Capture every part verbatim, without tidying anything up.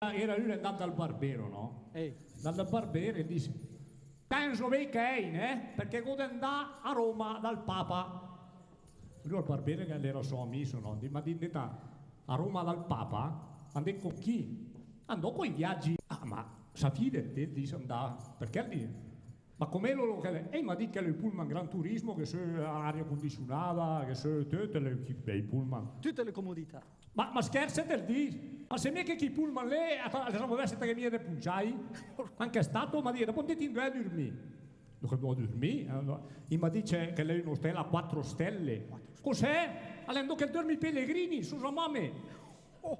Era lü l'è 'ndacc dal barbero, no? Eh. Dal, dal barbero e 'l dis: "Penso bé che, né? Perché gh'ó de 'ndà a Roma dal Papa." Lü al barbero, che l'era sò amis, no? Di: "Ma 'ndét a Roma dal Papa? Ma 'ndét con chi?" "Andó coi viagi." "Ah, ma sa fìdet té de 'ndà?" Perché lü Ma come lü, che l'è? E i m'à dit che l'è ü pullman Gran Turismo, che sö aria condisionada, che sö töt, l'è ü bèi pullman. Töte le comodità. Ma, ma schèrzet, el dis? Ma se mé che chi pullman lé, a, a, a, che mia de punciai? Anche stato, ma dì, dopo 'ndét indóe a durmì? Dove 'ndó a durmì? Eh, no. I m'à dit che l'è ün ostel a quattro stelle. Cos'è? Alè, 'ndo che 'l dörm i pelegrini, scusa, mame. Oh.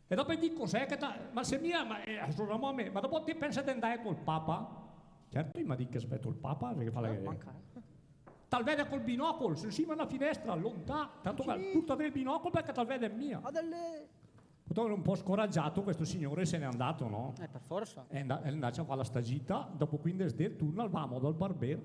E dopo i dis: "Cos'è che ta-, ma se mia, ma, eh, scusa, mame, ma dopo té pènset de 'ndà col Papa?" "Certo", i m'à dit, "che spèto 'l Papa, perché fa la..." Eh, manca, eh. "Tal vèdet col binocol, sö 'n sima a 'na finèstra, lontà, tanto che purta dré 'l binocol perché tal vèdet mia." Adèle. Dopo, un pò scoragiato, questo signore se n'è andato, no? Eh, per forza. E 'ndà, e 'ndà a fà la sta gita, dopo quindes dé 'l turna, al va amò dal barber.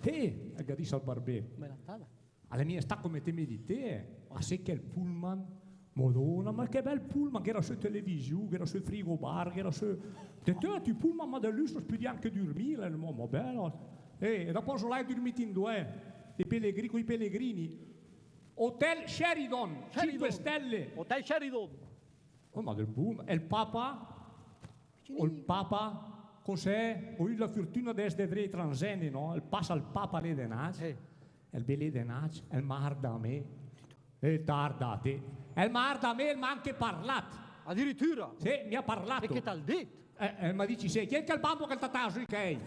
"Eh", el gh'à dit al barber. Bela andada. "Alè mia stà come té me dì té, eh. Ma sé che 'l pullman, Madona, ma che bèl pullman, gh'era sö televisiù, gh'era sö frigobar, gh'era sö de töt, ü pullman, ma de lüsso, s' pödìa anche durmì, l'è ü pullman bèl." Eh, e dopo sö là i à durmìt indóe, i pelegri-, coi pelegrini. Hotel Sheraton, Sheraton. Cinque stelle. Hotel Sheraton. Oh, ma del boom. E 'l Papa? Ol Papa, cos'è? Ó üt la furtüna de èss dré ai transenne, no? El pasa 'l Papa lé denàcc. Eh. El vé lé denàcc, el m'arda a mé. E tarda té. El m'arda a mé, el m'à anche parlat. Addirittura. Sé, mi ha parlato. E che t'al dit? Eh, eh, ma dici, sé, chi è che 'l bambo che 'l t'à tasa i chèi?